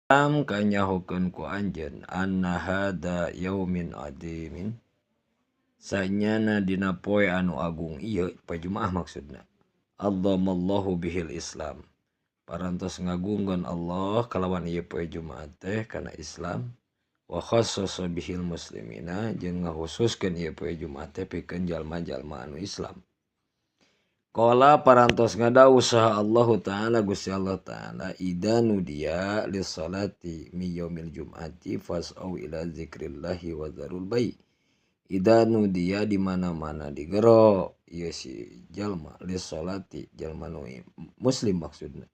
Kanyahokeun ku anjeun anna hada yaumin adimin sanyana dina poe anu agung ieu poe Jumaah maksudna azzamallahu bihil Islam parantos ngagungkeun Allah kalawan ieu poe Jumaah teh kana Islam wa khassasa bihil muslimina jeung ngahususkeun ieu poe Jumaah teh pikeun jalma-jalma anu Islam. Qala parantos ngadawuh saha Allahu ta'ala Gusti Allah ta'ala idza nudiya lis-salati mi yaumil jum'ati fas'au ila zikrillahi wa dzarul bai. Idza nudiya di mana-mana digero ieu si jalma lis-salati jalma nu muslim maksudna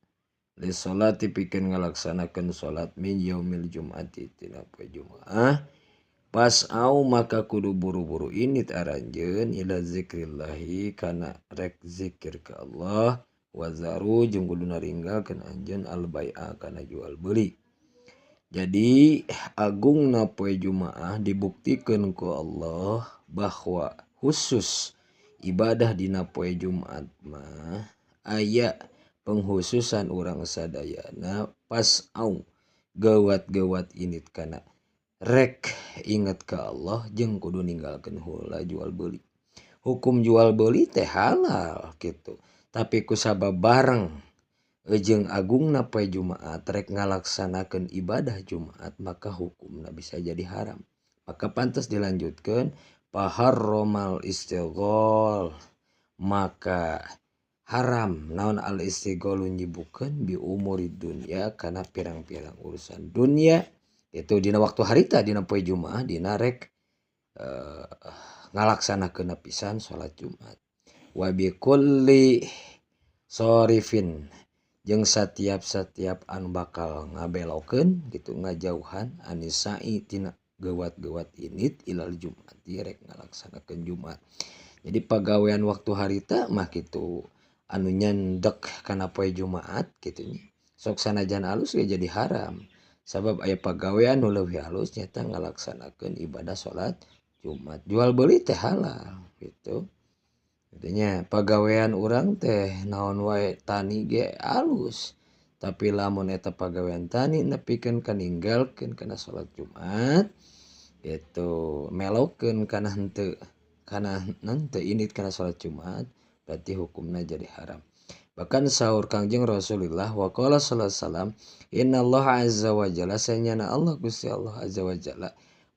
lis-salati pikeun ngalaksanakeun salat min yaumil jum'ati tina poe Jumaah pasau maka kudu buru-buru init aranjeun ila zikrillahi kana rek zikir ka Allah wazaru jeung kudu naringgalkeun anjeun al bai'a kana jual beli. Jadi agungna poe Jumaah dibuktikeun ku Allah bahwa khusus ibadah dina poe Jumat mah aya penghususan urang sadayana pasau gawat-gawat init kana rek inget ke Allah jeung kudu ninggalkeun heula jual beli. Hukum jual beli teh halal gitu. Tapi kusabab bareng jeung agungna poe Jumaat rek ngalaksanakeun ibadah Jumat maka hukumna bisa jadi haram. Maka pantas dilanjutkeun paharromal istighol maka haram naon al istigholu nyibukeun bi umuri dunya kana pirang-pirang urusan dunya. Itu dina waktu harita dina poe Jumaah dina rek ngalaksanakeun pisan salat Jumat. Wa bi kulli sorifin jeung satiap-satiap anu bakal ngabelokeun gitu ngajauhan anisai tina geuwat-geuwat init ilal Jumati rek ngalaksanakeun Jumat. Jadi pagawean waktu harita mah kitu anu nyendek kana poe Jumat kitu nya. Sok sanajan alus ge jadi haram. Sabab aya pagawean nu leuwih alus nyata ngalaksanakeun ibadah salat Jumat. Jual beli teh halal gitu. Artinya pagawean urang teh naon wae tani ge alus. Tapi lamun eta pagawean tani nepikeun ka ninggalkeun kana salat Jumat gitu, melokeun kana henteu kana henteu init kana salat Jumat berarti hukumna jadi haram. Bahkan sahur Kangjeng Rasulullah wa qala sallallahu alaihi wasallam innallaha azza wa jalla sanyana Allah Gusti Allah azza wa jalla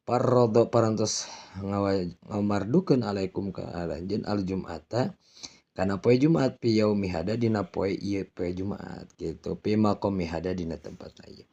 parrodo parantos ngamardukeun alaikum ka aranjeun al jum'ata kana poe Jumat pi yaumi hada dina poe ieu poe Jumat gitu pi maqami hada dina tempat ieu.